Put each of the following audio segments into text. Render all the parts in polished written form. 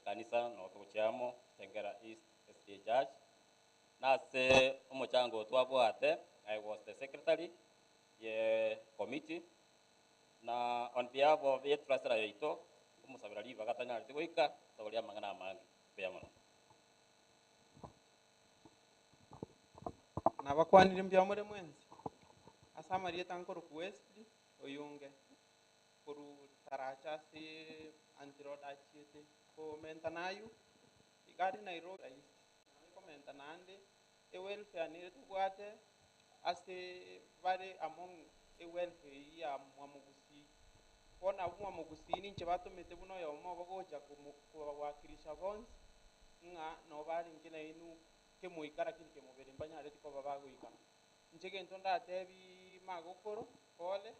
Ekanisa noo togochia amo, Kitengela East SDA Church, na ase omochango oyo twabwate, I was the secretary ye committee, na on behalf of ye treasurer yaito, nkomosabera ribaga tanyareti goika, toborie amang'ana amange. Mbuya mono. Nabakwanirie mbuya more mwensi, ase amarieta nkorokwa Wesley Oyunge, korwa Taracha ase Aunty Rhoda achiete komenta nayu iga aria Nairobi East. Nabo ekomenta naende ewelfare nere tobwate ase bare among ewelfare eyio ya Mwamogusii. Bono abwo Mwamogusii ninche batomete buna oyomo obo gocha kobawakilisha bonsi ng'a nabo barenge nainwe kemoika lakini kemobere mbanyareti koba bagoika. Inche gento ndatebi magokoro, pole,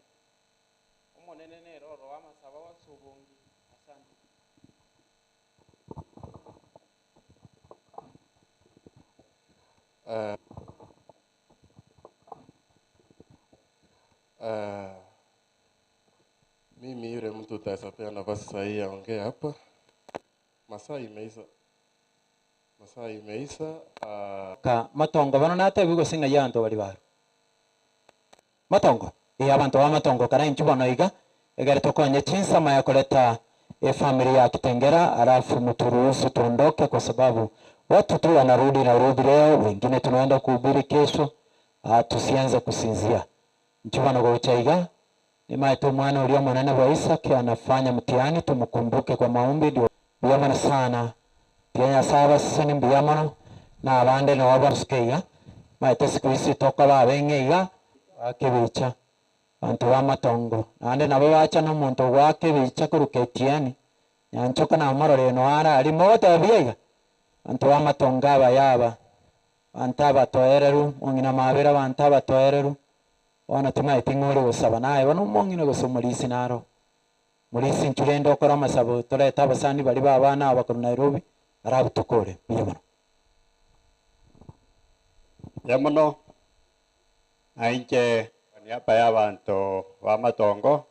Omonene nere oroe amasabo ase obonge. Asante. Mimi yule mtu utaweza pewa nafasi sahihi aongee hapa. Masaa imeisha. Masaa imeisha. Ka matongo bono natebiwe gose ng'ai abanto baria barwa. Matongo? Ee abanto ba matongo kara inchuo bono iga egere tokonye chinsama ya koreta efamiri ya Kitengela alafu muturuhusu tuondoke kwa sababu watu tu wanarudi Nairobi leo wengine tunaenda kuhubiri kesho tusianze kusinzia. Inchuo bono gocha iga Nimaete omwana oria omonene bwa Isaki anafanya mtihani, tomokumbuke kwa maombi ndio mbuya mono sana. Tiga Nyasae abasesenie mbuya mono, na abande nabo basuke iga. Maete siku hizi tokoba abeng'e iga, goaka ebicha, abanto b'amatongo. Naende nabo bacha na omonto ogoaka ebicha korwa KTN, Nyanchoka namorore eno are aria, mogoteba buya iga? Abanto b'amatongo abaya aba, abanto abatoereru, mong'ina mabere abanto abatoereru, Bono timaeti ng'a ore gosaba naye bono omong'ina gose omorisia naro. Morisia inchu rende okore amasabo torete abasani baria ba abana aba korwa Nairobi barabutokore. Mbuya mono. Mbuya mono na inche kwa niaba y'abanto b'amatongo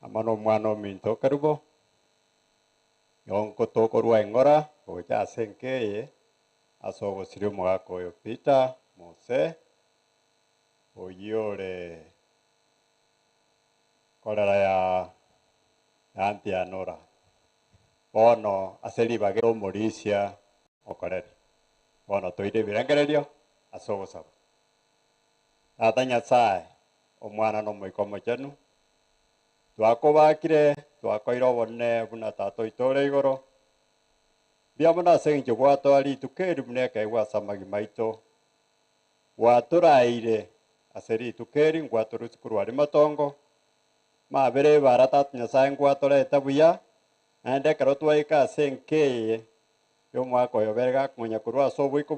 amo nomwana ominto Kerubo, nigo nkotokorwa eng'ora gocha ase enka eye ase ogosiria omogaka oyo Peter Mose, oyio ore korera ya Antianora, bono ase ribaga omorisia okorere. Bono toire ebirengererio ase ogosaba. Tata Nyasae, Omwana na Omoika Omochenu, twakobakire, twakoire obonene buna Tata oito ore igoro, mbuya mono ase engencho gwatoa rituko eri buna ekeegwa ase amagima aito. Gwatoraeire ase rituko eri, ngwatorusie korwa aria matongo, mabere ebara Tata Nyasae ngwatoreta buya, naende ekero twaika ase enka eye y'omwaka oyo obere gakonya korwa ase oboiko.